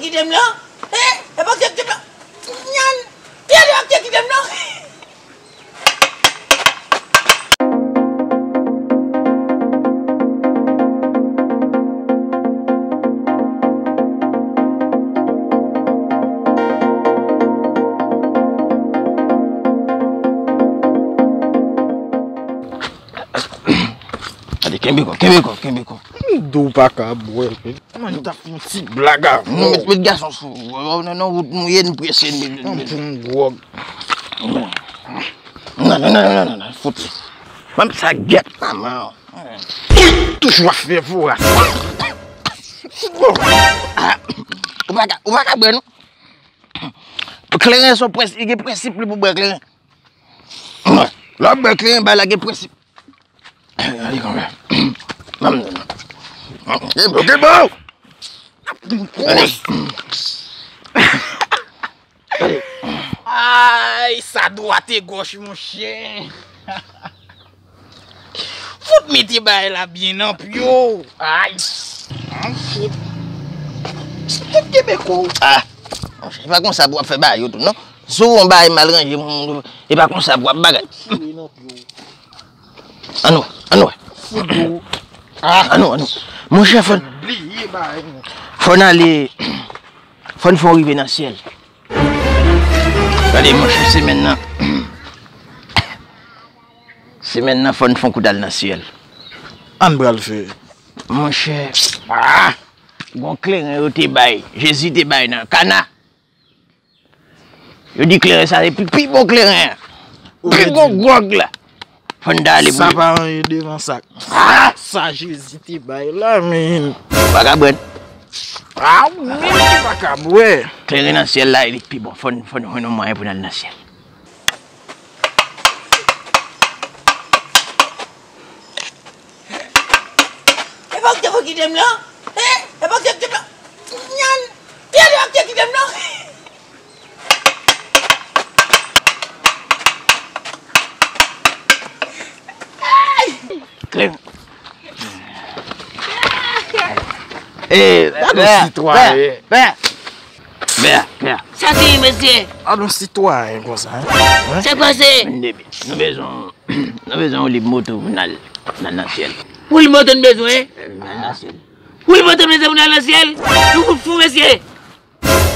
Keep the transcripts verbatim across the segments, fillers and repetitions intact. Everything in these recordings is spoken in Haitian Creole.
Kite m la. Eh, e pa kite m la. Nyan. Pye de ak kite m la. Gade, kenbe kò, kenbe kò, kenbe kò. M di w pa ka bwè. Mwen, nou ta fè yon ti blag avè w. Nou met, met gason sou. Non, non, wout nou ye, nou prese, nou. Yon bon gwòg. Non, non, non, non, non, non, fout li. Menm sa gèt manman. Toujou ap fè voras. Ou pa ka, ou pa ka bwè, non. Kleren se yon prensip, li gen prensip li pou bwè kleren. Lè w ap bwè kleren, bagay la gen prensip. Gade kanmenm. Gade, gade, bon! Ay, sa dwat e gòch, monchè. Fout mete bagay la byen nan pye w. Ay. An fout. Fout kenbe kò w. Ah. Monchè, e pa konsa pou w ap fè bagay yo tou, non. Si w wè yon bagay mal ranje, moun, e pa konsa pou w ap bagay. Annou, annou. Fout dou. Ah, annou, annou. Monchè, fò n, bliye bagay, non. Fò n ale, fò n fè w rive nan syèl. Gade, monchè, semèn nan, semèn nan, fò n fè yon kout al nan syèl. Ann pral fè. Monchè, ah, gon kleren yo te bay, Jezi te bay nan Kana. Yo di kleren sa se pi, pi bon kleren an. Pi bon gwòg la. Fò n ta ale pou li. Sa pa anyen devan sa. Ah! Sa Jezi te bay la, men. Pa ka bwè. Ah, ou menm ki pa ka bwè. Kleren nan syèl la, li pi bon. Fò n, fò n jwenn yon mwayen pou n al nan syèl. E pa w ki te fò kite m la? Hein? E pa w ki te kite m la? Nyan! Pye de w ki te kite m la? Kleren. Eh, gade yon sitwayen. Pè, pè, pè. Sa ki mesye? Gade yon sitwayen konsa, hein? Sa k pase? Nou bezwen, nou bezwen yon lib moto pou n al, n al nan syèl. Yon lib moto n bezwen? N al nan syèl. Yon lib moto n bezwen pou n al nan syèl? Nou fout fou, mesye.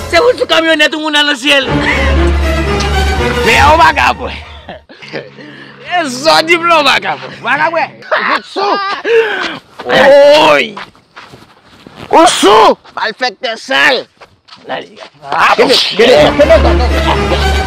Se pou sou kamyonèt ou moun al nan syèl. Men ou pa ka bwè. E zò di m la ou pa ka bwè. Ou pa ka bwè. Ou fout sou. Oy. Ou sou. Malfektè sal. Kenbe, kenbe, kenbe, kenbe.